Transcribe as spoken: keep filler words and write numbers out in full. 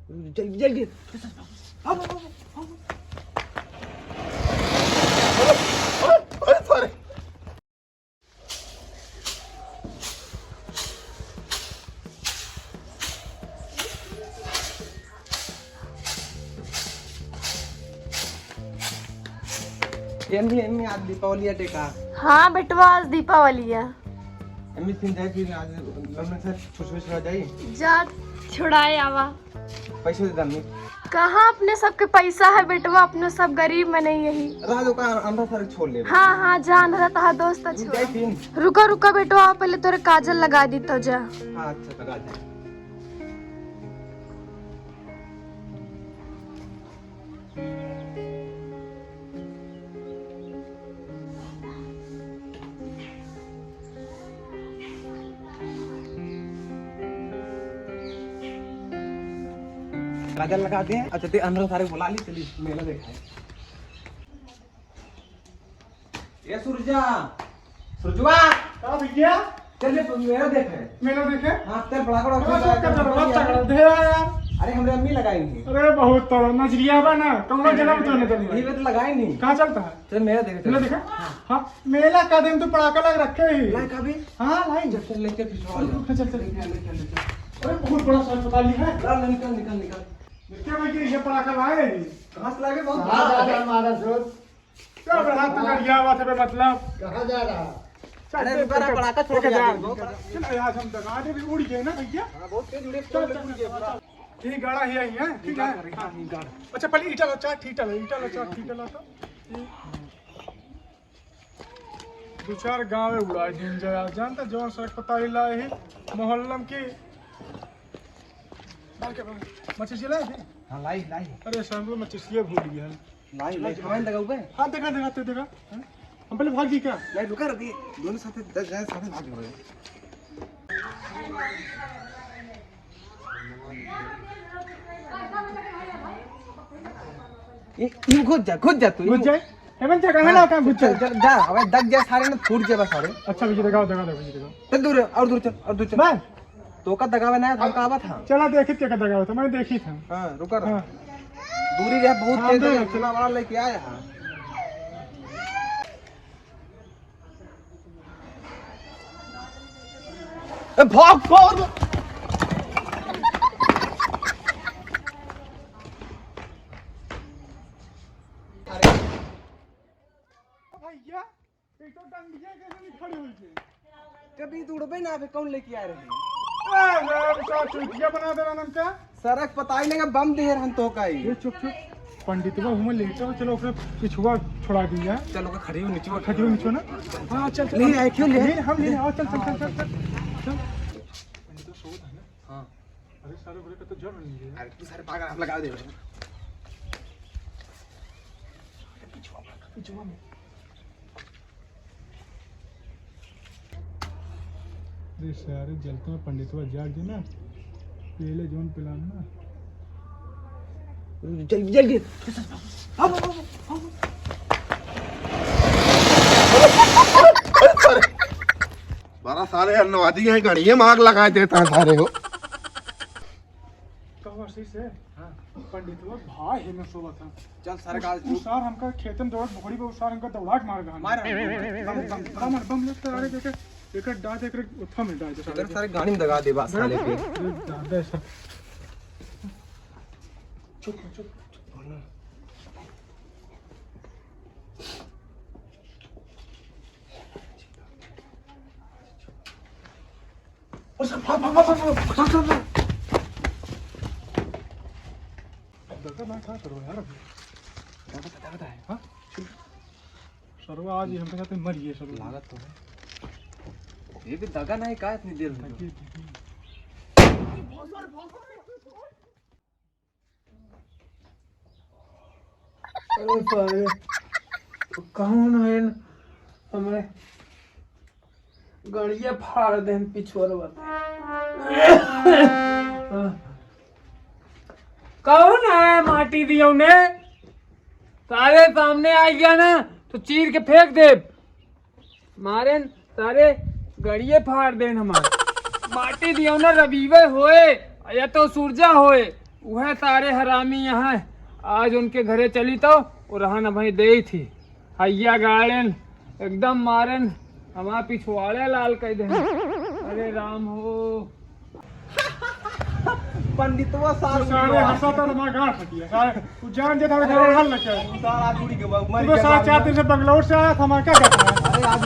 जल्दी, जल्दी। आओ, आओ, आओ, आओ। अरे, अरे, अरे, सारे। एम्मी, एम्मी, आज दीपावली अटे का? हाँ बेटवा, आज दीपावली है। एम्मी, फिर जाए, फिर आज लमन से छुछ छुछ हो जाई। जा, छुड़ाए आवा। पैसे दे दे अम्मी। कहाँ अपने सबके पैसा है बेटवा, अपने सब गरीब मनई यही। रह दो का, अंधा सारे छोड़ ले। हाँ, हाँ, जा, अंधा तहा दोस्त है, छोड़। जाए फिर। रुका, रुका बेटवा, पहले तोरे काजल लगा दी तो जा। हाँ, अच्छा, लगा दे। काजल लगा दे। अच्छा, ते अंदर सारे बुला ली, चली मेला देखा है। ए सुरजा, सुरजवा। का भैया? चल रे, मेला देखे। मेला देखे? हाँ, चल, बड़ा बड़ा हाँ, मेला चल, है। चल, चल, चल, चल, दे यार। अरे, हमरे अम्मी लगाई नहीं। अरे, बहुत तगड़ा नजरिया बा ना, कौनो जन्म तो नहीं यही चली। में तो लगाई नहीं। कहाँ चलता है? चल, मेला देखे, चल। मेला देखे? हाँ। हाँ, मेला का दिन तो पड़ाका लग रखे ही। लाई का भी? हाँ, लाई। चल, चल, लेके फिर चल, चल, चल, चल। लेके, लेके, लेके। अरे, बहुत बड़ा सर पता नहीं है। चल, निकल, निकल, निकल। देखते भाई कि ये पड़ाका लाए ही। कहाँ से लागे? बहुत कहाँ बड़ा जा है। रहा है हमारा दोस्त? क्या बड़ा तू गरिया बात है बे, मतलब? कहाँ जा रहा? चल, अरे, चल, रुका ना, चल, पड़ाका छोड़ चल, के जा, जाते हैं। चल, आज हम दगा दे, उड़ गए ना भैया। हाँ, बहुत तेज उड़े, चल, चल, चल, चल, चल। ठीक, गाड़ा ही आई है, ठीक है? हाँ। अच्छा, पहले ईटा लो, चार, ईटा लो, ईटा लो, चार, ईटा लो तो। दो चार गाँव उड़ा दिन जाए, जानता जौन सड़क पता ही लाए ही, मोहल्लम की। मच्छी लाए थे? हाँ, लाई, लाई। अरे, सर, हम लोग मच्छी भूल गया है। लाई, लाई, हमारे लगा हुआ है। हाँ, देखा, देखा, तू देखा। हाँ? हम पहले भाग गई क्या? लाई, रुका, रुकी। दोनों साथ दस जने साथ भाग गए। ए, यूं घुस जा, घुस जा तू, घुस यूं। जाए? हेमंत, जा, कहाँ ना, कहाँ घुस चल, जाए? चल, जा, अबे दग जा सारे ना, फूट जाए बस सारे। अच्छा, भैया, दिखाओ, दिखाओ, भैया, दिखाओ। चल दूर, और दूर चल, और दूर चल। मैं? तो का दगावे ना, हम का आवत हाँ। चला देखित के का दगावे, तो मैं देखित हूँ। हाँ, रुका रहा। हाँ। दूरी रहे, बहुत हाँ, तेज दे। है, इतना बड़ा लेके आया है। ए, भाग, भाग। भैया, एक तो डंडिया के नहीं खड़े हुई थे। कभी तो उड़बे ना, अबे कौन लेके आ रहे हैं? ए, यार, का चूतिया बना दे रहा नमका? सड़क पता ही नहीं, बम दे रहन तो का ही। ये चुप, चुप। पंडितवा हुआ लेटा हो, चलो ओकरे पिछुआ छोड़ा दी है। चलो, ओके खड़ी हो, नीचे खड़ी हो, नीचे ना। हाँ, चल, चल। ले आए, क्यों ले आए? ले, हम ले आए, आओ, चल, चल, चल, चल, चल। चल। पंडितवा सोवत है ना? हाँ। अरे, सारे ओकरे पे तो जड़ नहीं है। अरे, तू सारे पागल, हम लगा दे रहे हैं। पिछुआ, पिछुआ में। अरे सारे जलते में पंडितवा जाग जे ना, पहले जौन प्लान ना। जल्दी, जल्दी। अब, अब, अब, अब। अरे सारे, बारह साले अन्नवादी हैं, गणिये मार लगा देता है सारे हो। कहो आशीष है? हाँ। पंडितवा भाई है, मैं सोवत था। चल, सारे उ-, का उ सार हमका खेतन दौड़त भोकड़ी बा, उ सार हमका दौड़ा के मार गहन। मार। बम, बम, बम, बम, बम, बम, सारे देखे, एकर डांट, एकर उठा में डांट, सारे एकर के। सारे गाड़ी में दगा दे, बस, साले के। अरे, दादा, ऐसा। चुप, चुप, चुप। ओ सर, भाग, भाग, भाग, भाग, भाग, भाग, भाग। दगा ना था करो यार अभी। दगा था, दगा था है। हाँ? सरवा आज ही हमके साथ मर गए सरवा। लागत तो है। ये भी दगा नहीं, का इतनी देर में? देखिए, देखिए। अरे सारे, कौन है न हमें गड़िया फाड़ देन पिछुअरवा। कौन है माटी दियो ने? सारे सामने आ गया ना तो चीर के फेंक दे। मारेन सारे गड़िये फाड़ देन हमार। माटी दियो ना रविवे होए या तो सूरजा होए, वह सारे हरामी यहाँ आज उनके घरे चली तो, और रहन भाई दे ही थी। हैया गाड़ेन, एकदम मारेन, हमार पिछवाड़े लाल कर दे। अरे राम हो। पंडितवा सार तू सारे हंसा तो हमार गाड़ फटिया सारे। तू जान जे थारे घर हल लग जाए। सारा जुड़ी के बाबू मर तू तो गया। सात चार दिन से बंगलोर से आया था, हमार क्या कहता है? अरे आज